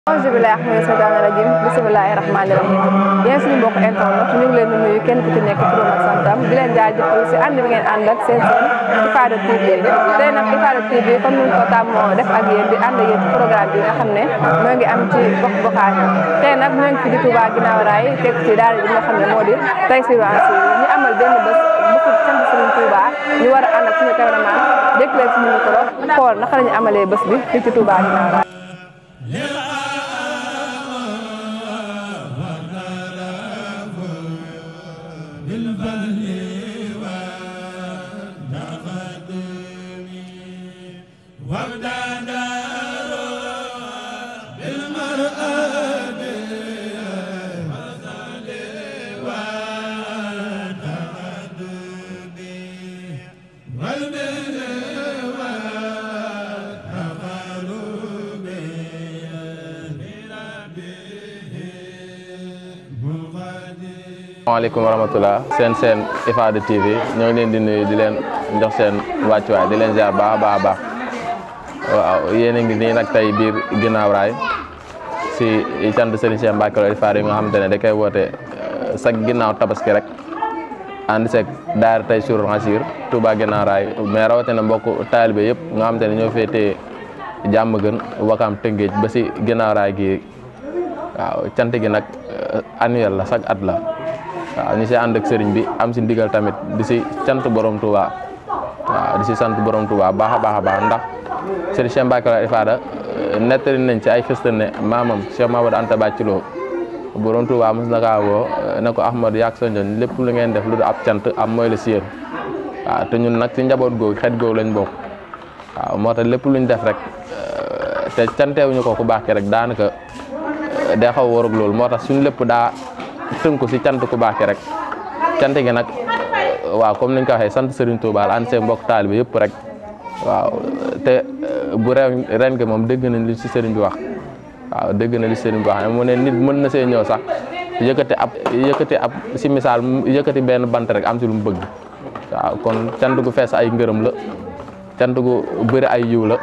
auzu billaahi mina shaytaani rajiim bismillaahi rahmaani rahiim yéen suñu mbokk internet ñu ngi leen di nuyu kenn ku ci nekk turam ak santam di leen jaajëfal si ànd bi ngeen ànd ak seen Ifada TV tey nag Ifada TV comme ni ñu ko tàmmoo def ak yéen di ànd ak yéen ci programme bi nga xam ne moo ngi am ci gox-goxaan tey nag ñoo ngi fi di Touba Guinaw Rail teg ci daara bi nga xam ne moo di Taysiroul Assir ñu amal benn bés bésu sant Serigne Touba ñu war a ànd ak suñu cameraman dégg leen suñu micro xool naka la ñu amalee bés bi fii ci Touba Guinaw Rail. Assalamualaikum warahmatullah sen Ifada TV ñoo ngi leen di nuyu di leen jox seen wàccuwaay di leen ziar baax waaw yéen a ngi nii nag tey biir Guinaw Rail si cant Serigne Cheikh Mbacké Ifada yi nga xamante ne da koy woote sa ginnaaw tabaski rek ànd seeg daara Taysiroul Assir Touba Guinaw Rail mais rawatina mbokk taalibe yëpp nga xamante ne ñoo féetee jàmm gën Wakaam Tëngéej ba si Guinaw Rail gi waaw cant gi nag annuel la chaque at la waaw ñu si ànd ak sëriñ bi am si ndigal tamit di si sant borom Touba waaw di si sant borom Touba baax a baax ndax Serigne Cheikh Mbacké Ifada nettali nañ ci ay fëstan ne maamam Cheikh Mamadou Anta Bacilo borom Touba mos na kaa woo ne ko Ahmadou yaak sa njoon lépp lu ngeen def lu du ab cant am mooy la si yéen waaw te ñun nag si njaboot googu xeet googu lañ bokk waaw moo tax lépp luñ def rek te canteewuñu ko ku baax ki rek daanaka day xaw a warug loolu moo tax suñu lépp daa tënku si cant ku baax ki rek cant gi nag waaw comme niñ ko waxee sant Serigne Touba la ànd see mbokk taalibe yëpp rek waaw te bu ren gi moom dégg nañ li si Serigne bi wax waaw dégg na li si Serigne bi wax mu ne nit mën na see ñëw sax yëkkati ab si misaal yëkkati benn bant rek am si lu mu bëgg waaw kon cant gu fees ay ngërëm la cant gu bëri ay yiw la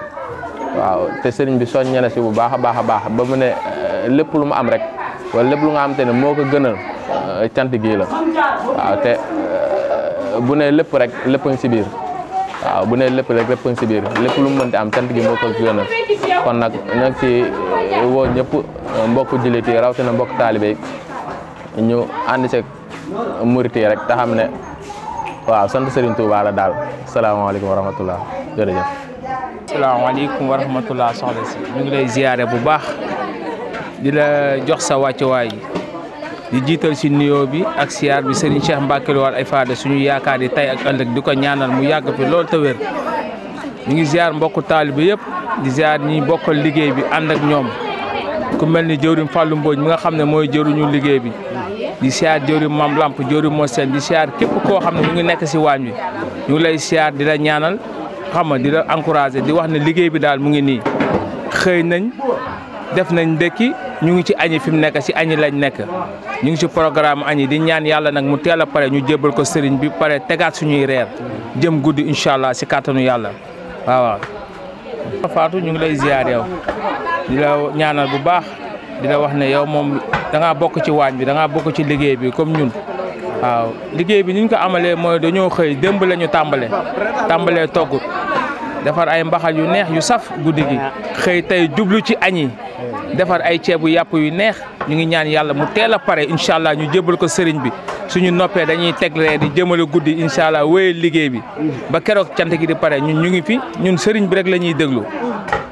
waaw te Serigne bi soññe na si bu baax a baax ba mu ne lépp lu mu am rek wala lépp lu nga xamante ne moo ko gënal cant gii la waaw te bu ne lépp rek lépp ngi si biir waaw bu ne lépp rek lépp ngi si biir lépp lu mu mënti am cant gi moo ko gënal kon nag ñoo ngi si woo ñëpp mbokku jullit yi rawatina mbokk taalibe yi ñu ànd seeg murit yi rek te xam ne waaw sant Serigne Touba la daal salaamaaleykum wa rahmatullah jërëjëf. salaamaaleykum wa rahmatullah soxna si ñu ngi lay ziyaare bu baax di la jox sa wàccuwaay di jiital si nuyoo bi ak siyaar bi Serigne Cheikh Mbacké Ifada suñu yaakaar yi tey ak ëllëg di ko ñaanal mu yàgg fi loolu te wér ñu ngi ziar mbokku taalibe yëpp di ziar ñi bokkal liggéey bi ànd ak ñoom ku mel ni jëwriñ Fallou Mbodj mi nga xam ne mooy jëwriñu liggéey bi di siyaar jëwriñ Mam Lamp jëwriñ moo seen di siyaar képp koo xam ne ñu ngi nekk si waañ wi ñu ngi lay siyaar di la ñaanal xam nga di la encouragé di wax ne liggéey bi daal mu ngi nii xëy nañ def nañ ndekki ñu ngi ci añi fi mu nekk si añi lañ nekk ñu ngi ci programme añi di ñaan yàlla nag mu teel a pare ñu jébbal ko sëriñ bi pare tegaat suñuy reer jëm guddi incha allah si kàttanu yàlla waaw. Fatou ñu ngi lay ziar yow di la ñaanal bu baax di la wax ne yow moom da ngaa bokk ci waañ bi da ngaa bokk ci liggéey bi comme ñun waaw liggéey bi ni ñu ko amalee mooy dañoo xëy démb la ñu tàmbalee togg defar ay mbaxal yu neex yu saf guddi gi xëy tey jublu ci añi defar ay ceebu yàpp yu neex ñu ngi ñaan yàlla mu teel a pare incha allah ñu jébbal ko sëriñ bi suñu noppee dañuy tegle di jëmale guddi incha allah wéyal liggéey bi ba keroog cant gi di pare ñun ñu ngi fi ñun sëriñ bi rek la ñuy déglu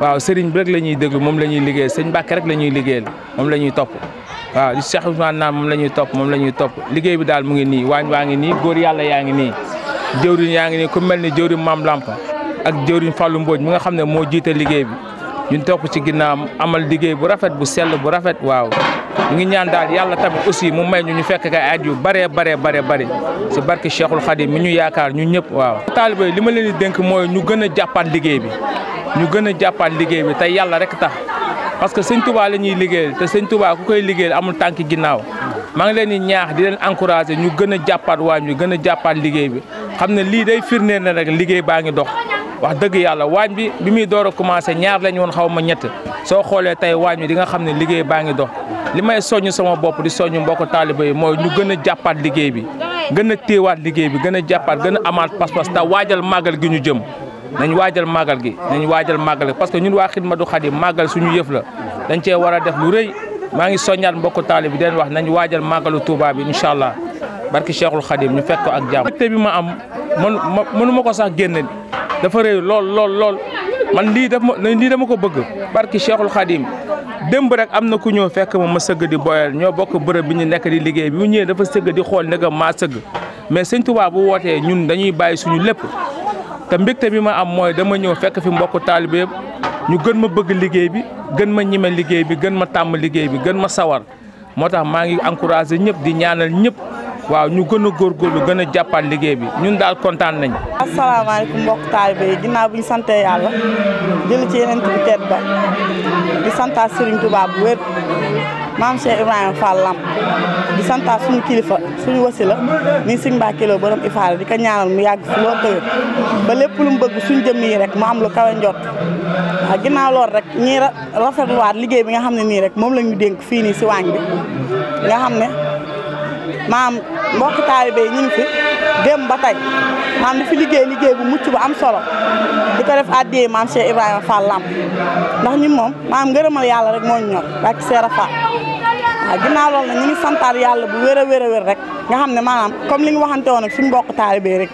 waaw sëriñ bi rek la ñuy déglu moom la ñuy liggéey sëñ Mbàkke rek la ñuy liggéeyal moom la ñuy topp waaw di Cheikh Ousmane naan moom la ñuy topp liggéey bi daal mu ngi nii waañ waa ngi nii góor yàlla yaa ngi nii jëwriñ yaa ngi nii ku mel ni jëwriñ Maam Lamp ak jëwriñ Fallou Mbodj mi nga xam ne moo jiite liggéey bi ñun topp ci ginnaaw amal liggéey bu rafet bu sell bu rafet waaw ñu ngi ñaan daal yàlla tamit aussi mu may ñu fekk kay at yu bare si barke Cheikhul Khadim mi ñu yaakaar ñun ñëpp waaw. taalibe li ma leen di dénk mooy ñu gën a jàppaat liggéey bi te yàlla rek tax parce que sëñ Touba la ñuy liggéeyal te sëñ Touba ku koy liggéeyal amul tànki ginnaaw maa ngi leen di ñaax di leen encouragé ñu gën a jàppaat waañ bi gën a jàppaat liggéey bi xam ne lii day firndeel na rek liggéey baa ngi dox wax dëgg yàlla waañ bi muy door a commencé ñaar lañ woon xaw ma ñett soo xoolee tey waañ bi di nga xam ne liggéey baa ngi dox li may soññ sama bopp di soññ mbokk taaliba yi mooy ñu gën a jàppaat liggéey bi gën a téewaat liggéey bi gën a jàppaat gën a amaat pas-pas te waajal màggal gi ñu jëm nañ waajal màggal gi parce que ñun waa Xidmatul Xadim màggal suñu yëf la dañ cee war a def lu rëy maa ngi soññaat mbokk taaliba bi den wax nañ waajal màggalu Touba bi incha allah barki Cheikhul Khadim ñu fekk ko ak jàmm. te bi ma am mënu ma ko sax génne dafa rëy lool man lii dama ko bëgg barki Cheikhul Khadim démb rek am na ku ñëw fekk ma sëgg di boyal ñoo bokk bërëb bi ñu nekk di liggéey bi mu ñëwee dafa sëgg di xool ne maa sëgg mais sëñ Touba bu wootee ñun dañuy bàyyi suñu lépp te mbégte bi ma am mooy dama ñëw fekk fi mbokk taalibe yëpp ñu gën ma bëgg liggéey bi gën ma ñime liggéey bi gën ma tàmm liggéey bi gën ma sawar moo tax maa ngi encouragé ñëpp di ñaanal ñëpp waaw ñu gën a góorgóorlu gën a jàppaat liggéey bi ñun daal kontaan nañ. asalaamaaleykum mbokk taalibe yi ginnaaw bi ñu santee yàlla jël ci yeneen bi tedd ba di santaat Serigne Touba bu wér maam Cheikh Ibrahima Fall Lamp di santaat suñu kilifa suñu wasila nii Serigne Mbacké Lo borom Ifaale di ko ñaanal mu yàgg fi loolu tëwét ba lépp lu mu bëgg suñu jëmm yi rek mu am lu kawe njot waaw ginnaaw loolu rek ñii rafetluwaat liggéey bi nga xam ne nii rek moom la ñu dénk fii nii si waañ bi nga xam ne maam mbokk taalibe yi ñu ngi fi dem ba tey maam di fi liggéey bu mucc bu am solo di ko def addiyee maam Cheikh Ibrahima Fall Lamp ndax ñun moom maam ngërëmal yàlla rek moo ñu ñor ak Seera Fall waaw ginnaaw loolu nag ñu ngi santaat yàlla bu wér a wér rek nga xam ne maanaam comme li ñu waxante woon ak suñu mbokk taalibe yi rek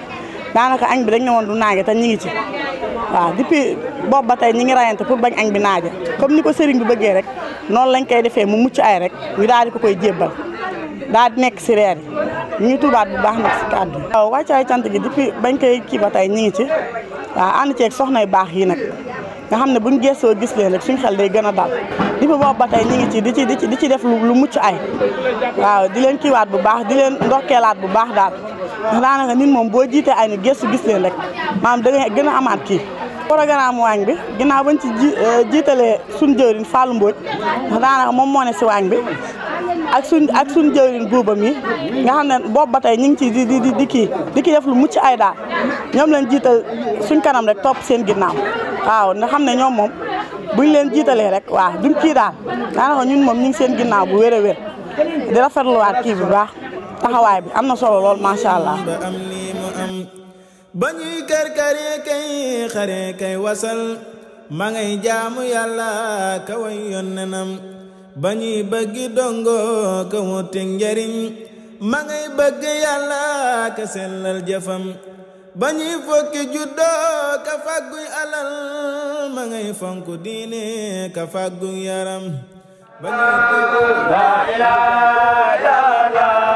daanaka añ bi dañ ne woon du naage te ñu ngi ci waaw depuis boobu ba tey ñi ngi rayante pour bañ añ bi naaje comme ni ko sëriñ bi bëggee rek noonu lañ koy defee mu mucc ay rek ñu daal di ko koy jébbal daal di nekk si reer yi ñu ngi tuubaat bu baax nag si kàddu yi. waaw wàccaay cant gi depuis bañ koy kii ba tey ñu ngi ci waaw ànd ceeg soxna yu baax yi nag nga xam ne buñ gëstoo gis leen rek suñu xel day gën a dal depuis boobu ba tey ñu ngi ci di ci def lu mucc ay waaw di leen kiiwaat bu baax di leen ndokkeelaat bu baax daal ndax daanaka nit moom boo jiitee ay ni gëstu gis leen rek maanaam da ngay gën a amaat kii. programme waañ bi ginnaaw bañ ci jiitalee suñ jëwriñ Fallou Mbodj ndax daanaka moom moo ne si waañ bi ak suñ jëwriñ buuba mi nga xam ne boobu ba tey ñu ngi ci di kii def lu mucc ay daal ñoom leen jiital suñ kanam rek topp seen ginnaaw waaw nga xam ne ñoom moom buñ leen jiitalee rek waaw duñ kii daal daanaka ñun moom ñu ngi seen ginnaaw bu wér a wér di rafetluwaat kii bu baax taxawaay bi am na solo lool macha allah. ba ñuy kër-këree kay xare kay wasal ma ngay jaamu yàlla ka way yonnenam ba ñuy bëgg dongo ka wuti njariñ ma ngay bëgg yàlla ka sellal jëfam ba ñuy fokki juddoo ka fàgguy alal ma ngay fonk diine ka fàgguy yaram ba ñuy la ilaha illallah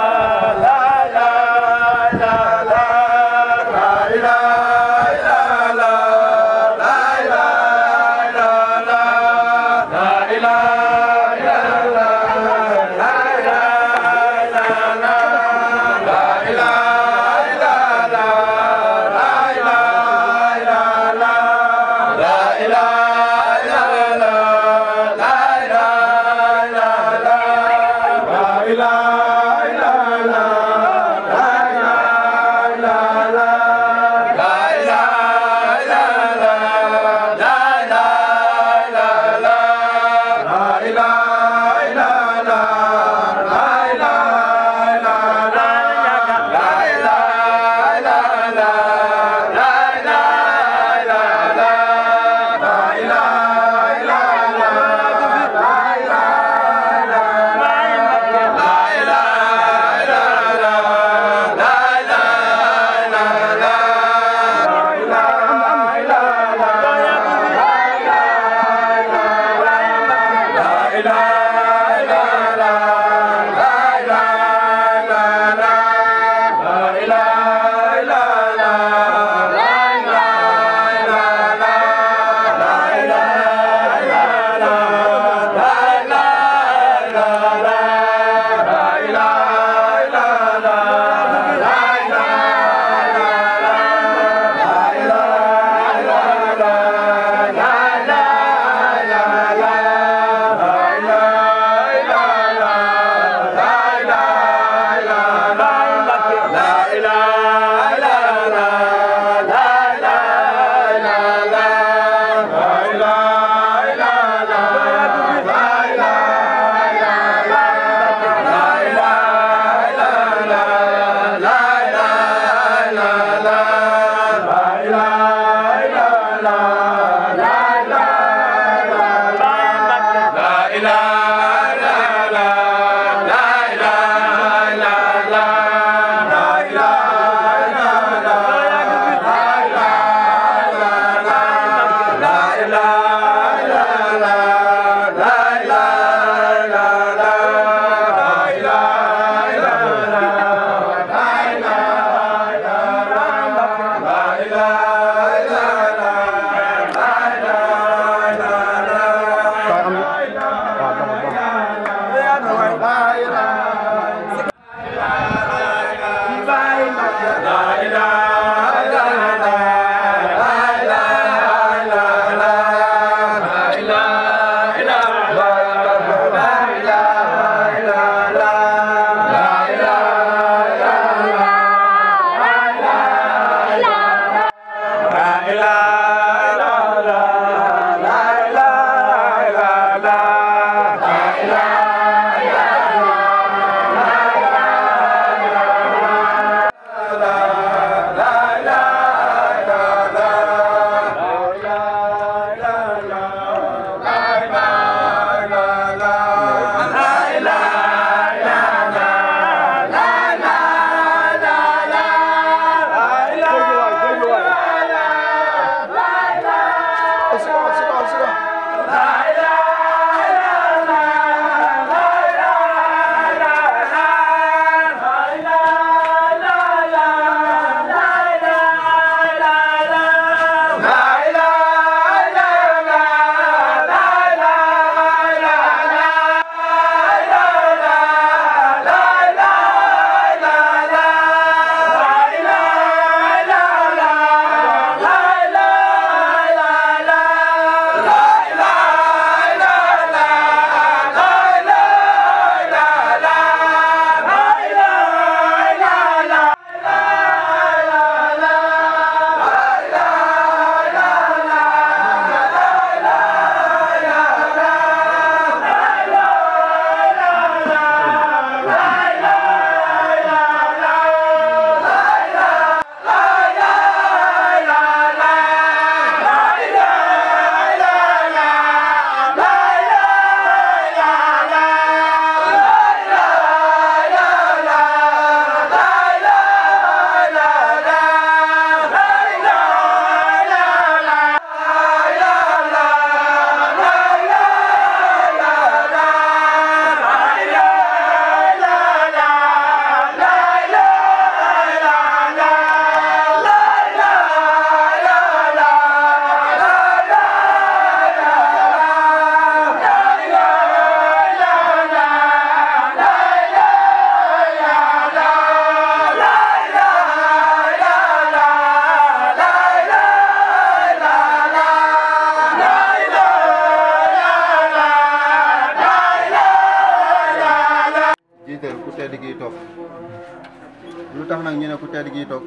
lu tax nag ñu ne ku tedd gi toog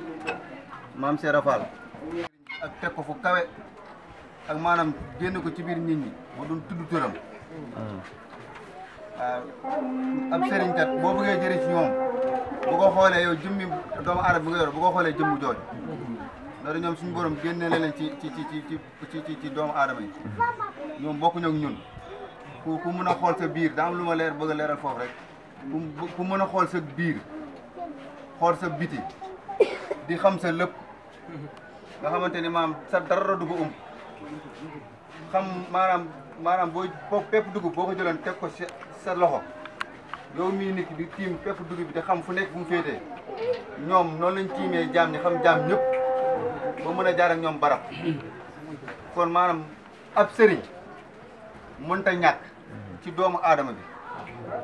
maam Cheikh Fall ak teg ko fu kawe ak maanaam génn ko ci biir nit ñi ba doon tudd turam waaw ab sëriñ kat boo bëggee jëriñ ci ñoom bu ko xoolee yow jëmmi doomu aadama bi nga yor bu ko xoolee jëmmu jooj loolu ñoom suñu borom génne leen ci doomu aadama yi ñoom bokkuñu ak ñun ku mën a xool sa biir daa am lu ma leer bëgg a leeral foofu rek ku mën a xool sa biir xool sa biti di xam sa lépp nga xamante ni maam sa dara du ko xam maanaam boo pepp dugub boo ko jëloon teg ko sa loxo yow mii nit ki di tiim pepp dugub bi te xam fu nekk fu mu féetee ñoom noonu lañ tiimee jaam ñi xam jaam ñëpp ba mën a jaar ak ñoom barab kon maanaam ab sëriñ mënta ñàkk ci doomu aadama bi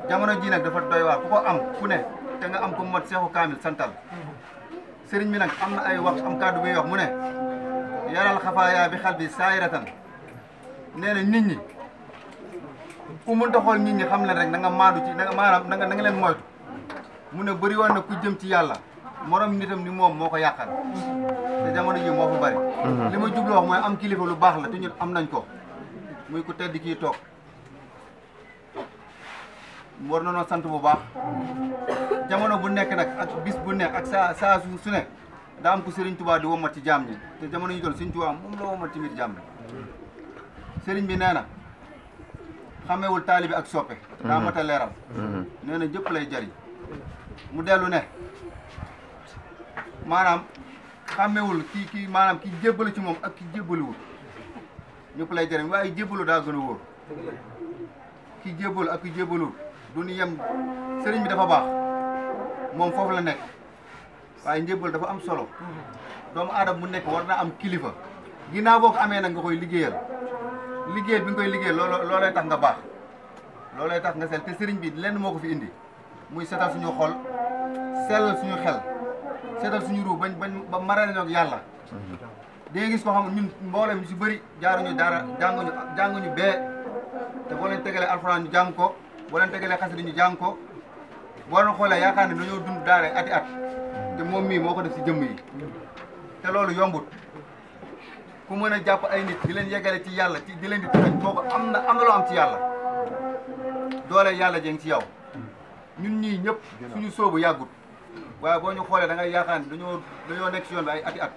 jamono ji nag dafa doy waar ku ko am ku ne te nga am ko mot seexu kaamil santal sëriñ bi nag am na ay wax am kàddu buy wax mu ne yaral xafaaya bi xal bi saayiratan nee na nit ñi ku mënta xool nit ñi xam leen rek na nga maandu ci na nga maanaam na nga leen moytu mu ne bëri woon na ku jëm ci yàlla morom nitam ni moom moo ko yàqal te jamono ji moo fa bëri li ma jublu wax mooy am kilifa lu baax la te ñun am nañ ko muy ku tedd kii toog war na noo sant bu baax jamono bu nekk nag ak bis bu nekk ak saa su ne daa am ko Serigne Touba di womat ci jaam ñi te jamono ñu doon Serigne Touba moom la womat ci biir jaam ñi Serigne bi nee na xamewul taalibi ak soppe daa mat a leeral nee na jëpp lay jariñ mu dellu ne maanaam xamewul kii maanaam ki jébbalu ci moom ak ki jébbaluwul ñëpp lay jariñ waaye jébbalu daa gën a wóor ki jébbalu ak ki jébbaluwul du ñu yem sëriñ bi dafa baax moom foofu la nekk waaye njébbal dafa am solo doomu aadama mu nekk war na am kilifa ginnaaw boo ko amee nag nga koy liggéeyal liggéeyal bi nga koy liggéeyal loolay tax nga baax loolay tax nga sell te sëriñ bi lenn moo ko fi indi muy setal suñu xol sellal suñu xel setal suñu ruux bañ ba marale ñoog yàlla da nga gis ko xam ñun mboolem ñu si bëri jaaruñu dara jànguñu bee te boo leen tegalee alxuraan ñu jàng ko boo leen tegalee xasida ñu jàng ko boo leen xoolee yaakaar ne dañoo dund daara ati at te moom mii moo ko def si jëmm yi te loolu yombut ku mën a jàpp ay nit di leen yeggale ci yàlla ci di leen di tëj kooku am na loo am ci yàlla doole yàlla jeng ci yow ñun ñii ñëpp suñu sóobu yàggut waaye boo ñu xoolee da ngay yaakaar ne dañoo nekk si yoon bi ay ati at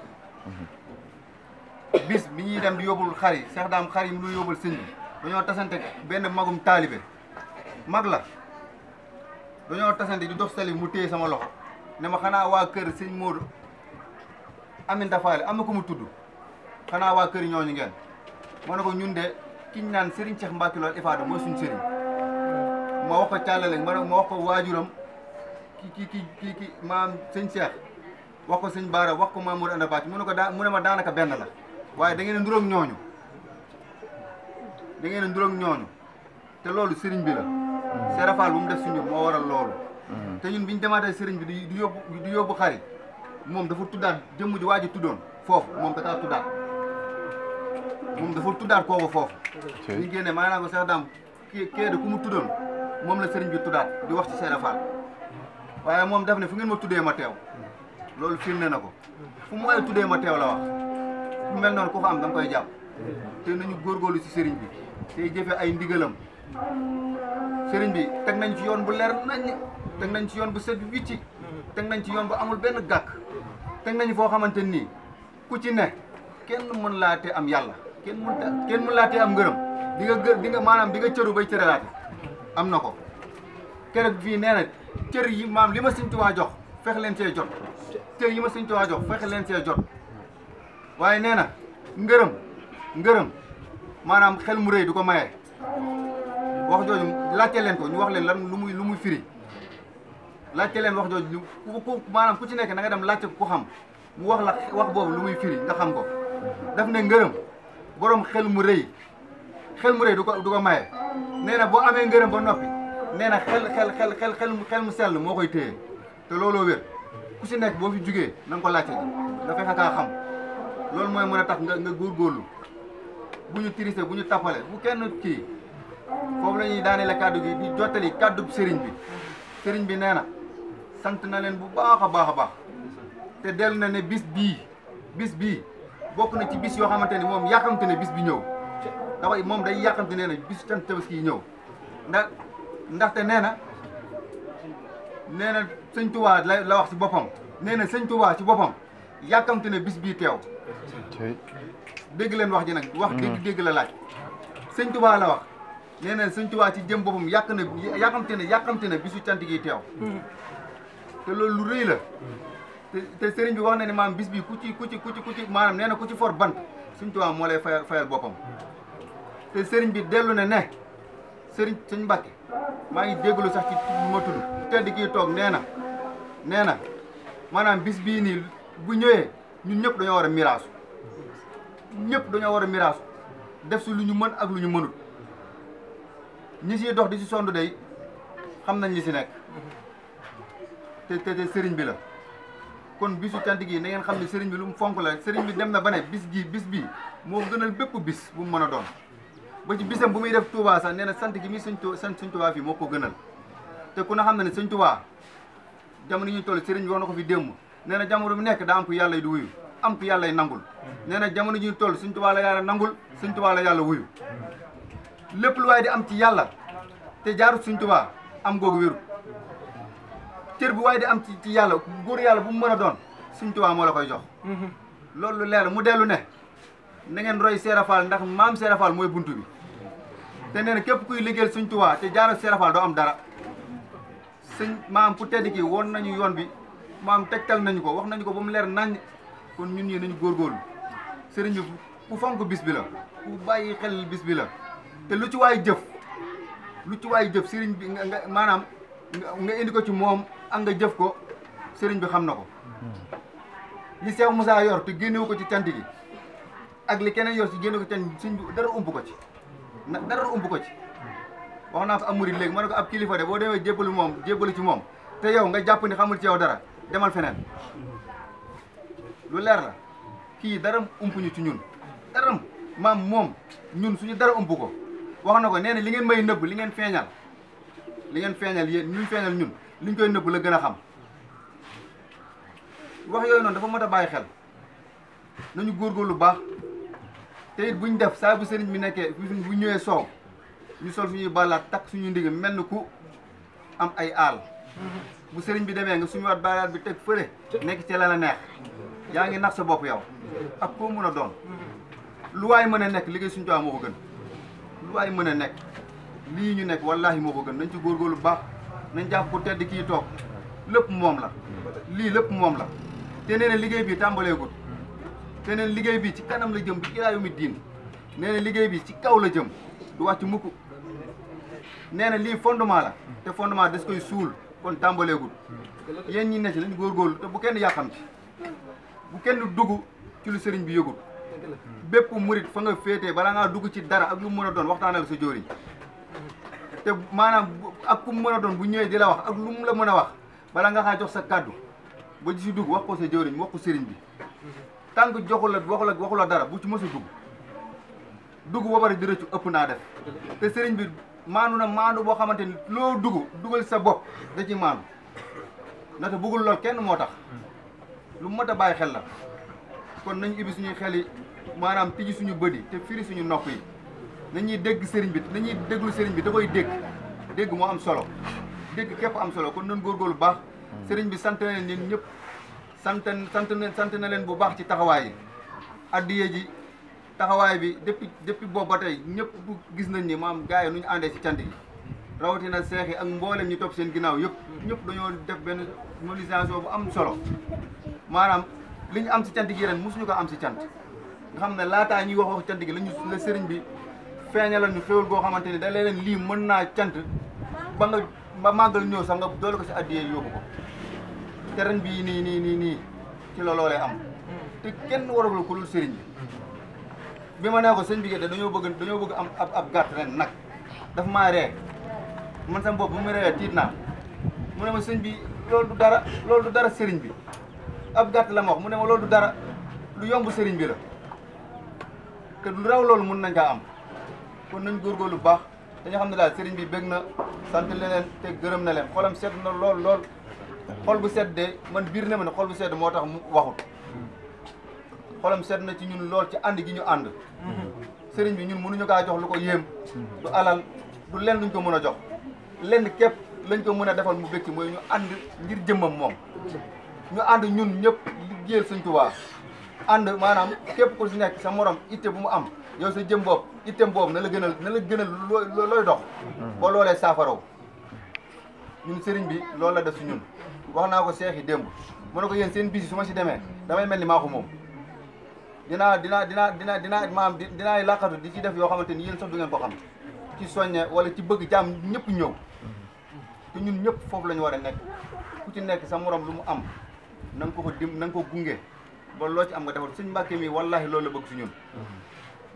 bis bi ñuy dem di yóbbul xar yi Cheikh Daam xar yi mu du yóbbul sëñ bi dañoo tasante benn magum taalibe mag la dañoo tasante di dox sali mu téye sama loxo ne ma xanaa waa kër sëñ Modou Aminta Fall am na ko mu tudd xanaa waa kër ñooñu ngeen ma ne ko ñun de kiñ naan Serigne Cheikh Mbacke Lool Ifada mooy suñu Serigne ma wax ko càllale ma wax ko waajuram ki maam sëñ Cheikh wax ko sëñ Baara wax ko Mamour Anda Bacc mu ne ma daanaka benn la waaye da ngeen a nduróog ñooñu te loolu Serigne bi la Cheikh Fall bu mu def suñu moo waral loolu te ñun biñu demaatee Serigne bi di yóbbu xari moom dafa tuddaat jëmm ji waa ji tuddoon foofu moom dafa tuddaat kooku foofu ñu génne maanaam ko Cheikh Dame kee de ku mu tuddoon moom la Serigne bi tuddaat di wax ci Cheikh Fall waaye moom daf ne fu ngeen ma tuddee ma teew loolu firnde na ko fu mu ay tuddee ma teew la wax fu mel noonu ku fa am da nga koy jàpp te nañu góorgóorlu ci Serigne bi tey jëfe ay ndigalam Serigne bi teg nañ ci yoon bu leer nañ teg nañ ci yoon bu set wicci teg nañ ci yoon bu amul benn gàkk teg nañu foo xamante nii ku ci ne kenn mën laa te am yàlla kenn mën laa te am ngërëm di nga maanaam di nga cëru bay cëralaate am na ko keroog fii nee na cër yi maam li ma Sëñ Tuubaa jox fexe leen see jot cër yi ma Sëñ Tuubaa jox fexe leen see jot waaye nee na ngërëm maanaam xel mu rëy du ko maye wax jooju laajte leen ko ñu wax leen lan lu muy firi laajte leen wax jooju ku maanaam ku ci nekk na nga dem laajte ku xam mu wax la wax boobu lu muy firi nga xam ko daf ne ngërëm borom xel mu rëy du ko maye nee na boo amee ngërëm ba noppi nee na xel mu sell moo koy téye te looloo wér ku si nekk boo fi jugee na nga ko laajte ji nga fexe kaa xam loolu mooy mën a tax nga góorgóorlu bu ñu tirise bu ñu tappale bu kenn kii foofu la ñuy daanele kàddu gi di jottali kàddu sëriñ bi nee na sant na leen bu baax a baax te dellu na ne bis bii bokk na ci bis yoo xamante ne moom yàkkamte ne bis bi ñëw dafay moom day yàkkamte nee na bis tan tabaski yi ñëw ndaxte nee na sëñ Tuubaa la wax ci boppam nee na sëñ Tuubaa ci boppam yàkkamte ne bis bii teew dégg leen wax ji nag wax dégg la laaj sëñ Tuubaa la wax nee na sëñ Tuubaa ci jëm boppam yàkkamte ne bisu cant gi teew te loolu lu rëy la te sëriñ bi wax na ne maam bis bi ku ci maanaam nee na ku ci for bant sëñ Tuubaa moo lay fayal boppam te sëriñ bi dellu ne sëñ Mbàkke maa ngi déglu sax ci ma tudd tedd kii toog nee na maanaam bis bii nii bu ñëwee ñun ñëpp dañoo war a miraasu def si lu ñu mën ak lu ñu mënut ñi siy dox di si sondu day xam nañ li si nekk te sëriñ bi la kon bisu cant gi na ngeen xam ne sëriñ bi lu mu fonk la sëriñ bi dem na ba ne bis bii moo gënal bépp bis bu mu mën a doon ba ci bisam bu muy def Touba sax nee na sant gi muy sëñ Touba fii moo ko gënal te ku na xam na ne sëñ Touba jamono yi ñu toll sëriñ bi wax na ko fi démb nee na jamono bu nekk daa am ku yàlla du wuyu am ku yàlla nangul nee na jamono ji ñu toll sëñ Touba la yàlla nangul sëñ Touba la yàlla wuyu lépp lu waaye di am ci yàlla te jaarut sëñ Touba am googu wéru cër bu waaye di am ci yàlla góor yàlla bu mu mën a doon sëñ Touba moo la koy jox loolu leer mu dellu ne na ngeen roy Seera Fall ndax maam Seera Fall mooy buntu bi te nee na képp kuy liggéeyal Sëñ Tuubaa te jaaral Seex Faal doo am dara sëñ maam ku tedd ki woon nañu yoon bi maam tegtal nañu ko wax nañu ko ba mu leer nañ kon ñun ñi nañu góorgóorlu sëriñ bi ku fonk bis bi la ku bàyyi xel bis bi la te lu ci waay jëf sëriñ bi nga maanaam nga indi ko ci moom ak nga jëf ko sëriñ bi xam na ko li Cheikh Moussa yor te génnewu ko ci cant gi ak li keneen yor ci génne ko ci cant sëriñ bi dara ump ko ci dara ump ko ci wax naa ko am murid léegi ma ne ko ab kilifa de boo demee jébbalu ci moom te yow nga jàpp ni xamul ci yow dara demal feneen lu leer la kii dara umpuñu ci ñun dara maam moom ñun suñu dara ump ko wax na ko nee na li ngeen may nëbb li ngeen feeñal yéen ñu feeñal ñun liñ koy nëbb la gën a xam wax yooyu noonu dafa mot a bàyyi xel nañu góorgóorlu lu baax te it buñ def saa bu sëriñ bi nekkee bu ñëwee soow ñu sol suñuy balaat takk suñu ndigg mel ni ku am ay aal bu sëriñ bi demee nga suñu waat balaat bi teg fële nekk ci la neex yaa ngi nax sa bopp yow ak koo mën a doon lu waay mën a nekk liggéey suñu Tuubaa moo ko gën lu waay mën a nekk lii ñu nekk wallaahi moo ko gën nañ ci góorgóorlu bu baax nañ jàpp ku tedd kii toog lépp moom la lii lépp moom la te nee na liggéey bi tàmbaleegut te nee na liggéey bi ci kanam la jëm bi ilaa yawmi diin nee na liggéey bi ci kaw la jëm du wàcc mukk nee na lii fondement la te fondement des koy suul kon tàmbaleegut yéen ñi ne ci lañ góorgóorlu te bu kenn yàqam ci bu kenn dugg ci lu sëriñ bi yëgut bépp murit fa nga féetee balaa ngaa dugg ci dara ak lu mu mën a doon waxtaanal sa jóoriñ te maanaam ak ku mu mën a doon bu ñëwee di la wax ak lu mu la mën a wax balaa nga xaa jox sa kàddu ba ci si dugg wax ko sa jóoriñ wax ko sëriñ bi tànk waxu la dara bu ci mës a dugg ba bari di rëccu ëpp naa def te sëriñ bi maandu na maandu boo xamante ni loo dugal sa bopp da ci maandu ndaxte bëggul lool kenn moo tax lu mat a bàyyi xel la kon nañu ibbi suñuy xel yi maanaam tijji suñu bët yi te firi suñu nopp yi nañuy dégg sëriñ bi nañuy déglu sëriñ bi da koy dégg moo am solo dégg képp am solo kon nañ góorgóorlu bu baax sëriñ bi sant na leen yéen ñëpp sant na leen bu baax ci taxawaay yi addiye ji taxawaay bi depuis boobu ba tey ñëpp gis nañ ni maam gars yi nu ñu àndee ci cant gi rawatina seex yi ak mboolem ñi topp seen ginnaaw ñëpp dañoo def benn mobilisation bu am solo maanaam li ñu am si cant gi ren mosuñu ko am si cant nga xam ne laataa ñuy wax cant gi la sëriñ bi feeñalal ñu xéwal goo xamante ni da leen lii mën naa cant ba màggal ñëw sax nga doole ko si addiyee yóbbu ko te ren bii nii ci la loolee am te kenn waragul ko lul sëriñ bi ma nee ko sëñ bi de dañoo bëgg am ab gàtt ren nag daf maa ree man sama bopp bu mu reewee tiit naa mu ne ma sëñ bi loolu du dara sëriñ bi ab gàtt la ma wax mu ne ma loolu du dara lu yomb sëriñ bi la te lu raw loolu mun nañ kaa am kon nañ góorgóorlu bu baax dañoo xam ne daal sëriñ bi bëgg na sant leen te gërëm na leen xolam sedd na lool xol bu sedd de man biir na ma ne xol bu sedd moo tax mu waxut xolam sedd na ci ñun lool ci ànd gi ñu ànd sëriñ bi ñun mënuñu kaa jox lu ko yéem du alal du lenn luñ ko mën a jox lenn képp lañ ko mën a defal mu bëgg mooy ñu ànd ngir jëmmam moom ñu ànd ñun ñëpp liggéeyal Sëñ Tuubaa ànd maanaam képp ku si nekk sa morom itte bu mu am yow sa jëm bopp itteem boobu na la gënal looy dox ba loolee saafaraw ñun sëriñ bi loolu la def si ñun wax naa ko seex yi démb mu ne ko yéen seen bis yi su ma si demee damay mel ni maa ko moom dinaa laqatu di ci def yoo xamante ni yéen sax du ngeen ko xam ci soññe wala ci bëgg jaam ñëpp ñëw te ñun ñëpp foofu la ñu war a nekk ku ci nekk sa morom lu mu am na nga ko gunge ba loo ci am nga defal suñ Mbàkke mi wallahi loolu la bëgg si ñun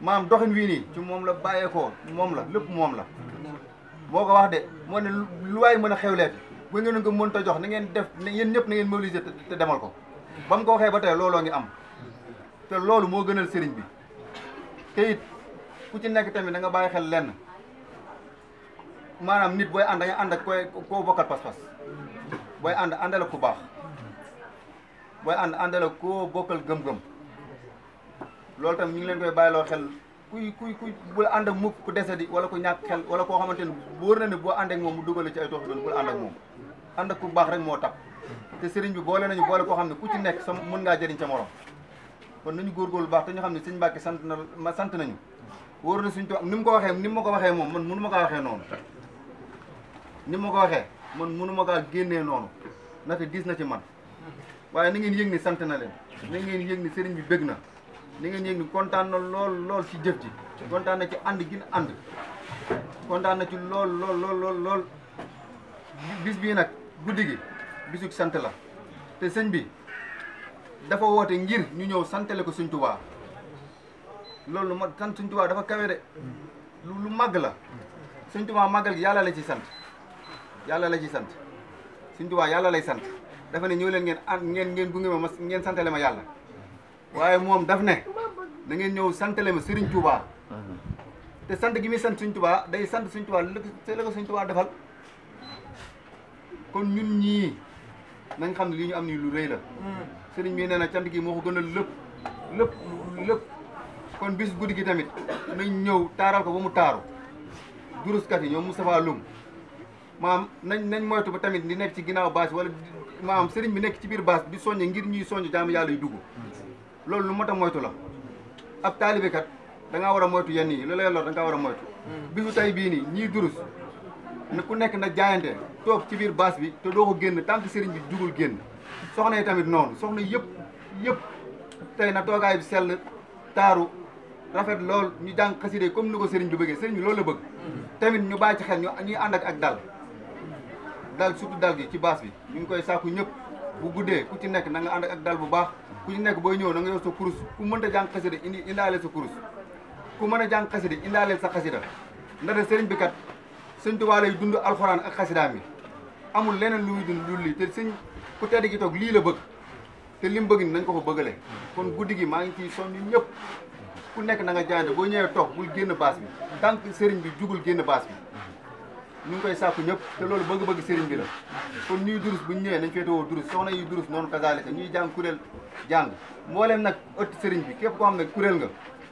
maam doxin wii nii ci moom la bàyyeekoo moom la lépp moom la moo ko wax de moo ne lu waay mën a xewleeti bu ngeen ko mën ta jox na ngeen def yéen ñëpp na ngeen mobiliser te demal ko ba mu ko waxee ba tey looloo ngi am te loolu moo gënal sëriñ bi te it ku ci nekk tamit da nga bàyyi xel lenn maanaam nit booy ànd da nga ànd ak koo bokkal pas-pas booy àndal ak ku baax booy àndal ak koo bokkal gëm-gëm loolu tam ñu ngi leen koy bàyyiloo xel kuy bul ànd ak mukk ku desedi wala ku ñàkk xel wala koo xamante ni wóor na ne boo ànd ak moom mu dugale ci ay tooxi doon bul ànd ak moom ànd ak ku baax rek moo tax te sëriñ bi boole nañu boole koo xam ne ku ci nekk sa mën ngaa jëriñ sa morom kon nañu góorgóorlu baax te ñu xam ne sëñ Mbàkke sant nañu wóor na suñ Tuubaa ni mu ko waxee ni mu ma ko waxee moom man mënu ma kaa waxee noonu ni mu ma ko waxee man mënu ma kaa génnee noonu ndaxte diis na ci man waaye na ngeen yëg ni sant na leen na ngeen yëg ni sëriñ bi bëgg na na ngeen yëg ni kontaan na lool ci jëf ji kontaan na ci ànd gi ànd kontaan na ci lool bis bii nag guddi gi bisug sant la te sëñ bi dafa woote ngir ñu ñëw santale ko Sëñ Tuubaa loolu ma sant Sëñ Tuubaa dafa kawe de lu màgg la Sëñ Tuubaa màggal gi yàlla la ci sant yàlla la ci sant Sëñ Tuubaa yàlla lay sant dafa ne ñëw leen ngeen gunge ma ngeen santale ma yàlla waaye moom daf ne da ngeen ñëw santale ma Sëriñ Tuubaa te sant gi muy sant Sëñ Tuubaa day sant Sëñ Tuubaa la ko Sëñ Tuubaa defal kon ñun ñii nañ xam ne li ñu am nii lu rëy la sëriñ bi nee na cant gi moo ko gën a lépp kon bis guddi gi tamit nañ ñëw taaral ko ba mu taaru duruskat yi ñoom Moustapha Loum maam nañ moytu ba tamit di nekk ci ginnaaw baas wala maam sëriñ bi nekk ci biir baas di soññe ngir ñuy soññ jaamu yàlla yu dugg loolu lu mot a moytu la ab taalibe kat da ngaa war a moytu yenn yi lu lay lor da ngaa war a moytu bisu tay bii nii ñii durus ne ku nekk na jaayante toog ci biir baas bi te doo ko génn tant que sëriñ bi jugul génn soxna yi tamit noonu soxna yëpp tey na toogaay bi sell taaru rafet lool ñu jàng xaside comme ni ko sëriñ bi bëggee sëriñ bi loolu la bëgg tamit ñu bàyyi ci xel ñuy ànd ak dal surtout dal gi ci baas bi ñu ngi koy sàkku ñëpp bu guddee ku ci nekk na nga ànd ak dal bu baax ku ci nekk booy ñëw na nga yor sa kurus ku mënta jàng xaside indaaleel sa kurus ku mën a jàng xaside indaaleel sa xasida ndaxte sëriñ bi kat Sëñ Tuubaa lay dund alxuraan ak xasidaam bi amul leneen lu muy dund lu lii te sëñ ku tedd gi toog lii la bëgg te li mu bëgg ni nañ ko ko bëggalee kon guddi gi maa ngi ciy sonn ñëpp ku nekk na nga jaayante boo ñëwee toog bul génn baas bi tant que sëriñ bi jugul génn baas bi ñu ngi koy sàkku ñëpp te loolu bëgg-bëgg sëriñ bi la kon ñuy durus buñ ñëwee nañ féetewoo durus soxna yi durus noonu kasaalika ñuy jàng kuréel jàng mbooleem nag ëtt sëriñ bi képp koo xam ne kuréel nga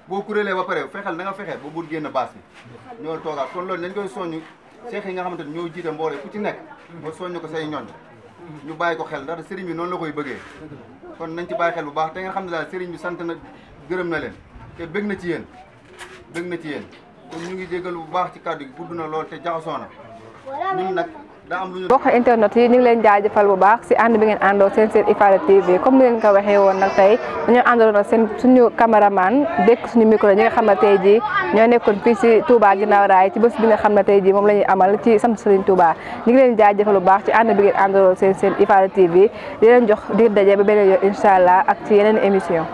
boo kuréelee ba pare fexeel na nga fexee ba bul génn baas bi ñoo toogaat kon loolu dañ koy soññ seex yi nga xamante ne ñoo jiite mboole ku ci nekk ba soññ ko say ñoñ ñu bàyyi ko xel ndax sëriñ bi noonu la koy bëggee kon nañ ci bàyyi xel bu baax te nga xam ne daal sëriñ bi sant na gërëm na leen te bëgg na ci yéen kon ñu ngi jégal bu baax ci kàddu gi gudd na lool te jaxasoo na ñun nag daa am lu ñu mbokk internet yi ñu ngi leen jaajëfal bu baax si ànd bi ngeen àndoo seen Ifada TV comme ni leen ko waxee woon nag tey dañoo àndoon ak seen suñu caméraman dékk suñu micro ñi nga xam ne tey jii ñoo nekkoon fii si Touba Guinaw Rail ci bés bi nga xam ne tey jii moom la ñuy amal ci sant Serigne Touba ñu ngi leen jaajëfal bu baax ci ànd bi ngeen àndoon seen Ifada TV di leen jox di daje ba beneen yoon incha allah ak ci yeneen émission